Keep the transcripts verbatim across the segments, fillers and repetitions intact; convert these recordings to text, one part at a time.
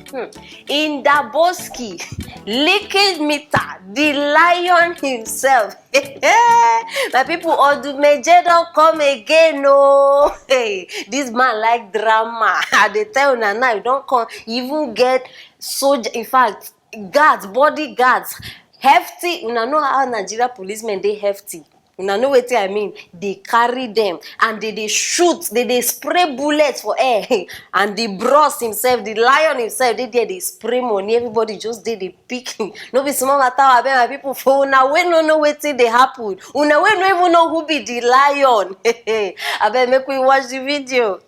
Hmm. Indaboski, licking meter, the lion himself. My people, Odumeje don come again, oh. Hey, this man like drama. I dey tell una now, e don come. E even get soldier, in fact, guards, bodyguards, hefty. Una know how Nigeria policemen dey hefty. Una know wetin I mean? Dey carry dem and dey dey shoot, dey dey spray bullets for air. And the bros himself, the lion himself, dey there dey spray money. Everybody just dey dey pick. No be small matter, abeg, my people. For una wey no know wetin dey happen, una wey no even know who be the lion, abeg, make we watch the video.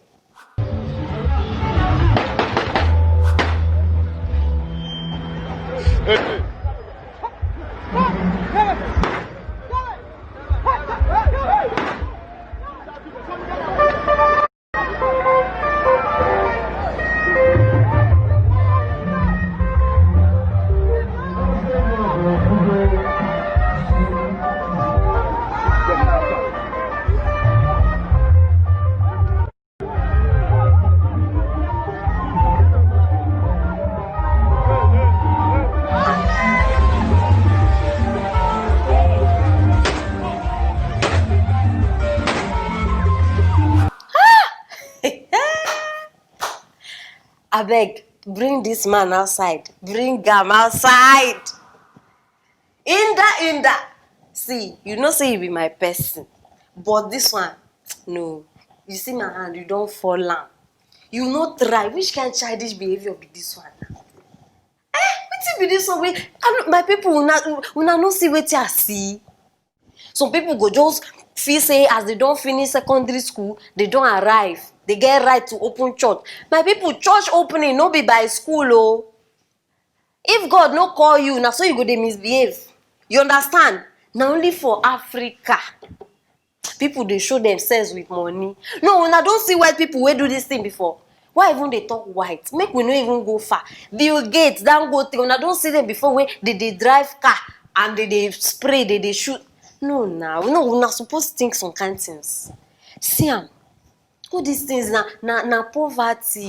Abeg, bring this man outside. Bring am outside. Inda, Inda. See, you know say you be my person. But this one, no. You see my hand, you don fall am. You no try. Which kind childish behavior be this one now? Eh, wetin be this one? Wey, I no, my people, una, una no see wetin I see. Some people go just feel say as they don finish secondary school, they don arrive. They get right to open church. My people, church opening no be by school o. If God no call you, na so you go dey misbehave. You understand? Na only for Africa people dey show themselves with money. No, una don see white people wey do this thing before? Why even dey talk white? Make we no even go far. Bill Gates, Dangote, una don see them before wey they dey drive car and they dey spray, they dey shoot? No, na, no, una suppose think some kind things. See am, all these things na, na, na poverty.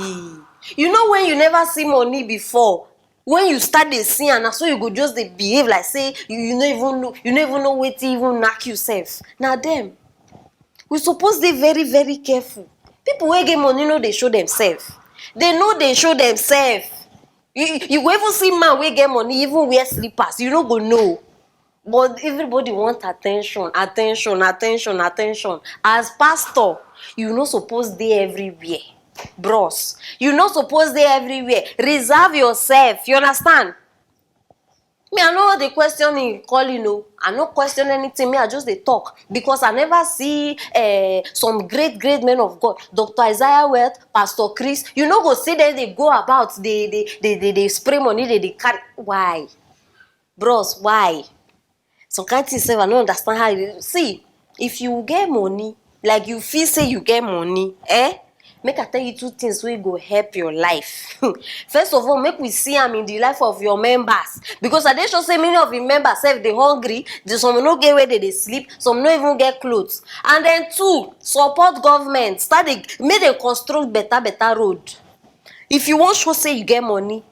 You know, when you never see money before, when you start dey see am, na so you go just dey behave like say you, you no even know, you no even know wetin even knack you sef. Na dem. We suppose dey very, very careful. People wey get money no dey show themselves. They no dey show themselves. You, you go even see man wey get money even wear slippers, you no go know. But everybody want attention, attention, attention, attention. As pastor, you no suppose dey everywhere. Bros, you no suppose dey everywhere. Reserve yourself, you understand? Me, I no dey question him calling o. I no question anything. Me, I just dey talk because I never see eh, some great, great men of God, Doctor Isaiah Welt, Pastor Chris. You no go see them dey go about, dey, dey, dey, dey, dey spray money, dey, dey carry. Why? Bros, why? Some kind things sef, I no understand how you see. If you get money, like, you feel say you get money, eh? Make I tell you two things wey go help your life. First of all, make we see am in the life of your members, because I dey sure say many of the members sef dey hungry. The, some no get where they dey sleep, some no even get clothes. And then two, support government. Start dey make dem construct better, better road. If you wan show say you get money,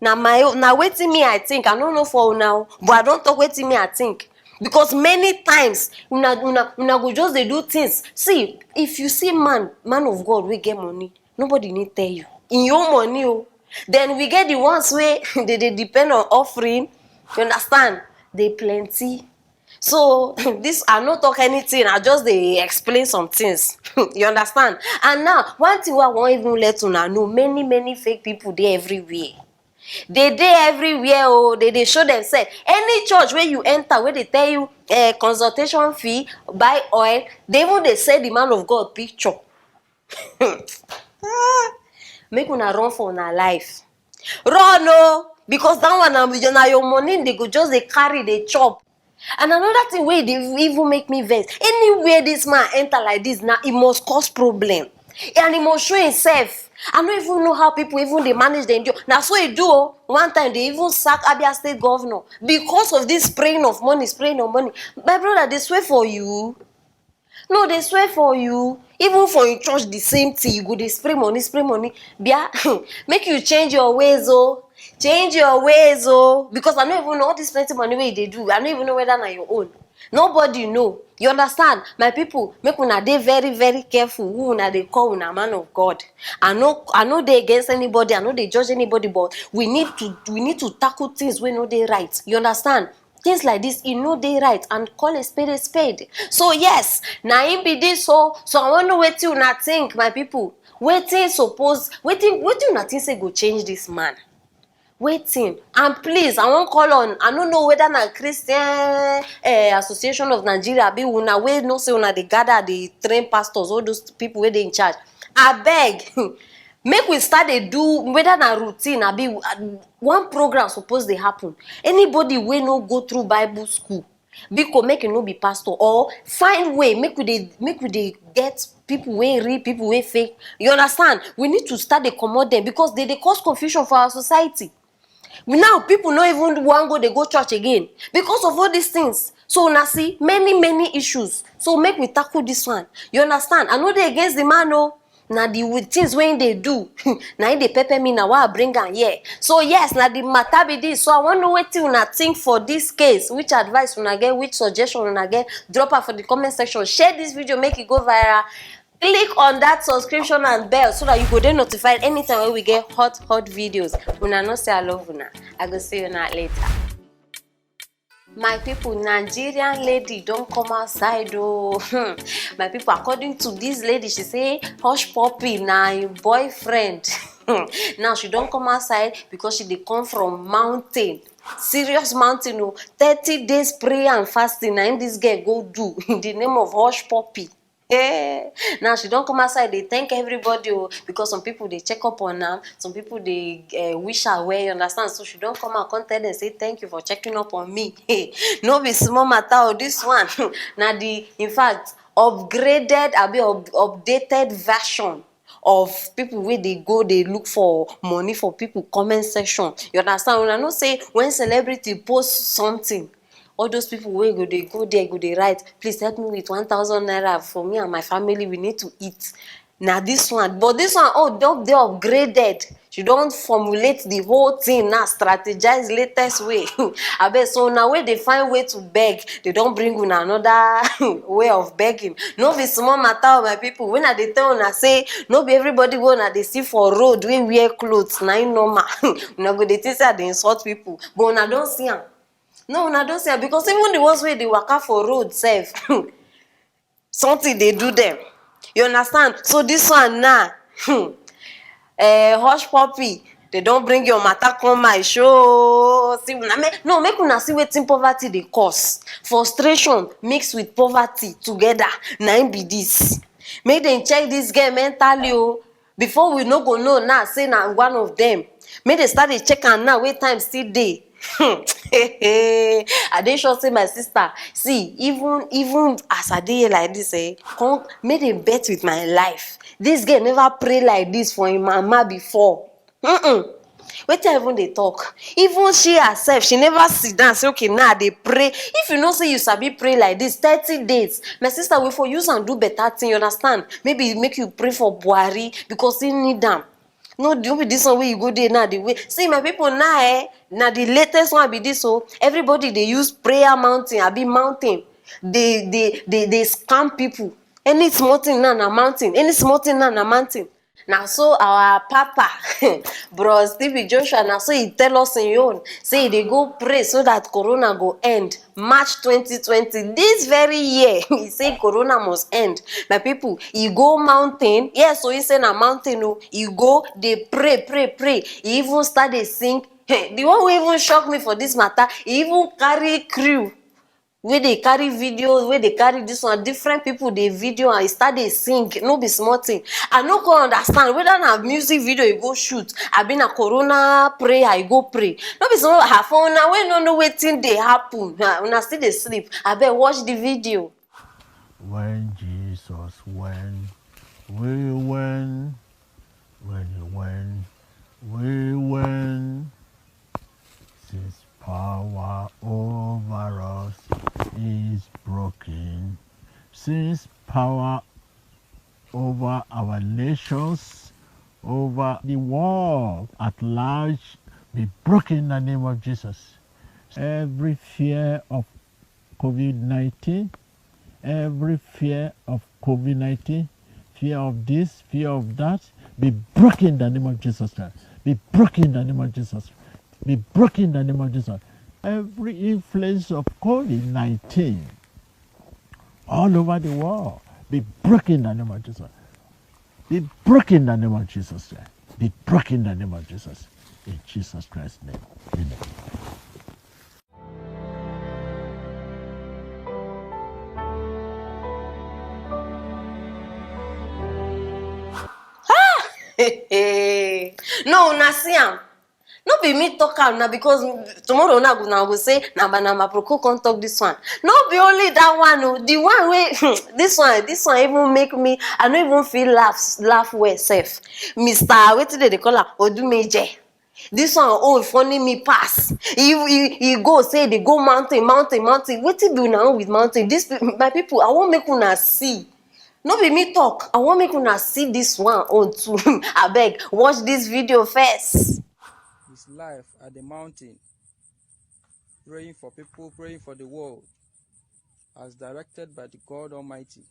na my own, na wetin me I think. I no know for una o, but I don talk wetin me I think. Because many times una, una, una go just dey do things. See, if you see man, man of God wey get money, nobody need tell you. In your money o. Then we get the ones wey dey, dey depend on offering. You understand? They plenty. So this, I no talk anything. I just dey explain some things. You understand? And now, one thing wey I wan even let una know: many, many fake people dey everywhere. They dey everywhere o. They dey show themselves. Any church wey you enter, wey dey tell you eh, consultation fee, buy oil, they even dey sell the man of God picture. Ah, make una run for una life. Run o, because that one na, na your money they go just dey carry, dey chop. And another thing wey dey even make me vex, anywhere this man enter like this, na e must cause problem. And e must show himself. I no even know how people even dey manage, dey endure. Na so e do o. One time they even sack Abia State governor because of this spraying of money, spraying of money. My brother, they swear for you. No, they swear for you. Even for im church, the same thing. You go dey spray money, spray money. Bia, make you change your ways o. Change your ways o. Because I no even know all this plenty money wey you dey do. I no even know whether na your own. Nobody know. You understand? My people, make una dey very, very careful who una dey call una man of God. I no, I no dey against anybody. I no dey judge anybody, but we need to, we need to tackle things wey no dey right. You understand? Things like this, e no dey right, and call a spade a spade. So yes, na im be this o. So I wan know wetin una think, my people. Wetin suppose, wetin, wetin una think say go change this man? Wetin? And please, I wan call on, I no know whether na Christian, eh, Association of Nigeria, abi una wey know say una dey gather, dey train pastors, all those people wey dey in charge. Abeg, make we start dey do, whether na routine, abi, uh, one program suppose dey happen. Anybody wey no go through Bible school, biko, make e no be pastor, or find way, make we dey, make we dey get people wey real, people wey fake. You understand? We need to start dey comot them, because they dey cause confusion for our society. We, now, people no even wan go dey go church again because of all these things. So una see many, many issues. So make we tackle this one. You understand? I no dey against the man o. Na the wi-, things wey im dey do, na im dey pepper me, na why I bring am here. So yes, na the matter be this. So I wan know wetin una think for this case. Which advice una get? Which suggestion una get? Drop am for the comment section. Share this video, make e go viral. Click on that subscription and bell so that you go dey notified anytime wey we get hot, hot videos. Una know say I love una. I go see una later. My people, Nigerian lady don come outside o. Hmm. My people, according to this lady, she say Hush Puppy na im boyfriend. Hmm. Now she don come outside because she dey come from mountain. Serious mountain o. Thirty days prayer and fasting na im this girl go do in the name of Hush Puppy. Eh, now she don come outside dey thank everybody o, because some people dey check up on am, some people dey, eh, wish her well, you understand? So she don come out come tell them say, "Thank you for checking up on me." No be small matter o, this one. Na the, in fact, upgraded, abi up-, updated version of people wey dey go dey look for money for people comment section. You understand? Una know say when celebrity post something, all those people wey go dey go there go dey write, "Please help me with one thousand naira for me and my family, we need to eat." Na this one, but this one, oh, don dey upgraded. She don formulate the whole thing now, strategize latest way. Abeg, so una wey dey find way to beg, they don bring una another way of begging. No be small matter o, my people. When I dey tell una say no be everybody wey una dey see for road wey wear clothes na im normal. Una go dey think say I dey insult people, but una don see am. No, una don see am, because even the ones wey dey waka for road sef, something dey do them. You understand? So this one now, hmm, eh, Hush Puppy, they don bring your matter come my show. See, una make, no, make una see wetin poverty dey cause. Frustration mixed with poverty together, na im be this. Make dem check this girl mentally o. Before we no go know now say na one of them. Make dem start dey check am now wey time still dey. I dey sure say my sister, see, even, even as I dey here like this, eh, come, make dem bet with my life. This girl never pray like this for im mama before. Mm-mm. Wetin I even dey talk? Even she herself, she never sit down say, "Okay, now I dey pray." If you know say you sabi pray like this thirty days, my sister, we for use am do better thing, you understand? Maybe make you pray for Buhari because he need am. No, no be this one wey you go there now, the way. See, my people, now, eh, na the latest one be this o. Everybody dey use prayer mountain, abi mountain. Dey, dey, dey, dey scam people. Any small thing now na mountain. Any small thing now na mountain. Na so our papa, Bros T B Joshua, na so he tell us im own. Say he dey go pray so that corona go end March twenty twenty. This very year, he say corona must end. My people, he go mountain. Yes, so he say na mountain o. He go dey pray, pray, pray. He even start dey sing. Hey, the one wey even shock me for this matter, he even carry crew wey dey carry video, wey dey carry this one, different people dey video and he start dey sing. No be small thing. I no come understand whether na music video he go shoot, abi na corona prayer he go pray. No be small. Ah, for una wey no know wetin dey happen, ah, una still dey sleep. Abeg, watch the video. When Jesus went, we went. When he went, we went. Since power over us is broken, since power over our nations, over the world at large, be broken in the name of Jesus. Every fear of COVID nineteen, every fear of COVID nineteen, fear of this, fear of that, be broken in the name of Jesus Christ. Be broken in the name of Jesus. Be broken in the name of Jesus. Every influence of COVID nineteen all over the world, be broken in the name of Jesus. Be broken in the name of Jesus Christ. Be broken in the name of Jesus. In Jesus Christ's name. Amen. No, una see am. No be me talk am na, because tomorrow una go, una go say na Banama Proko come talk this one. No be only that one o, the one wey this one, this one even make me, I no even feel laugh, laugh well sef. Mister wetin dem dey call am, Odumeje. This one own funny me pass. He, he, he go say dey go mountain, mountain, mountain. Wetin be una own with mountain? This pe- my people, I wan make una see. No be me talk. I wan make una see this one own too. Abeg, watch this video first. His life at the mountain, praying for people, praying for the world, as directed by the God Almighty.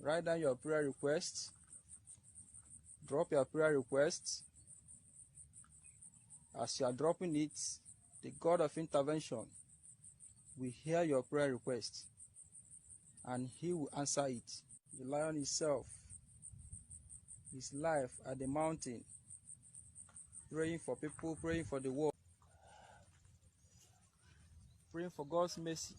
Write down your prayer request. Drop your prayer request. As you are dropping it, the God of intervention will hear your prayer request and he will answer it. The lion himself, his life at the mountain, praying for people, praying for the world, praying for God's mercy.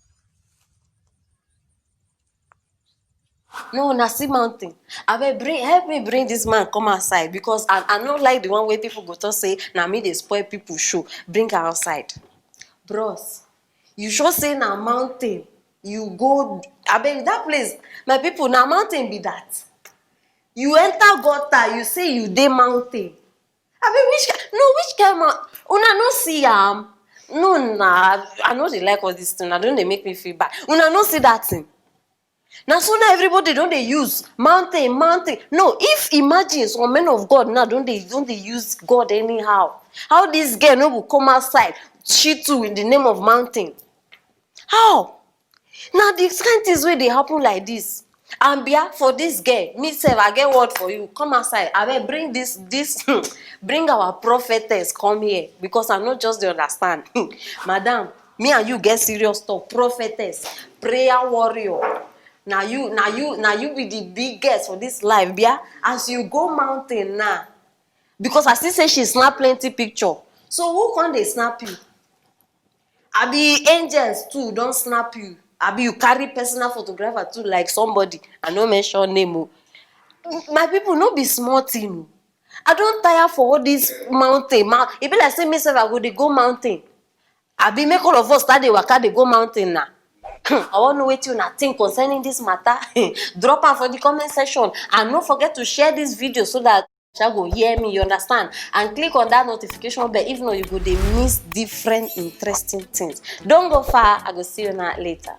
No, na see mountain. Abeg, bring, help me bring this man come outside, because I, I no like the one wey people go talk say na me dey spoil people show. Bring am outside. Bros, you sure say na mountain you go? Abeg, that place, my people, na mountain be that. You enter gutter, you say you dey mountain. Abeg, which ki-, no, which kind man? Una no see am? No, na, I no dey like all this thing. I don dey make me feel bad. Una no see that thing? Na so now everybody don dey use mountain, mountain. No, if imagine some men of God now don dey, don dey use God anyhow, how this girl no go come outside, she too, in the name of mountain? How? Na the kind things wey dey happen like this. And bia, for this girl, me sef, I get word for you. Come outside. Abeg, bring this, this, bring our prophetess come here, because I no just dey understand. Madam, me and you get serious talk. Prophetess, prayer warrior. Na you, na you, na you be the biggest for this life, bia. As you go mountain now, because I see say she snap plenty picture. So who come dey snap you? Abi angels too don snap you? Abi you carry personal photographer too, like somebody, I no mention name o? My people, no be small thing o. I don tire for all this mountain. Ma, e be like say me sef, I go dey go mountain. Abi make all of us start dey waka dey go mountain na. I wan know wetin una think concerning this matter. Drop am for the comment section, and no forget to share this video so that sha go hear me, you understand? And click on that notification bell, if not you go dey miss different interesting things. Don't go far, I go see you now later.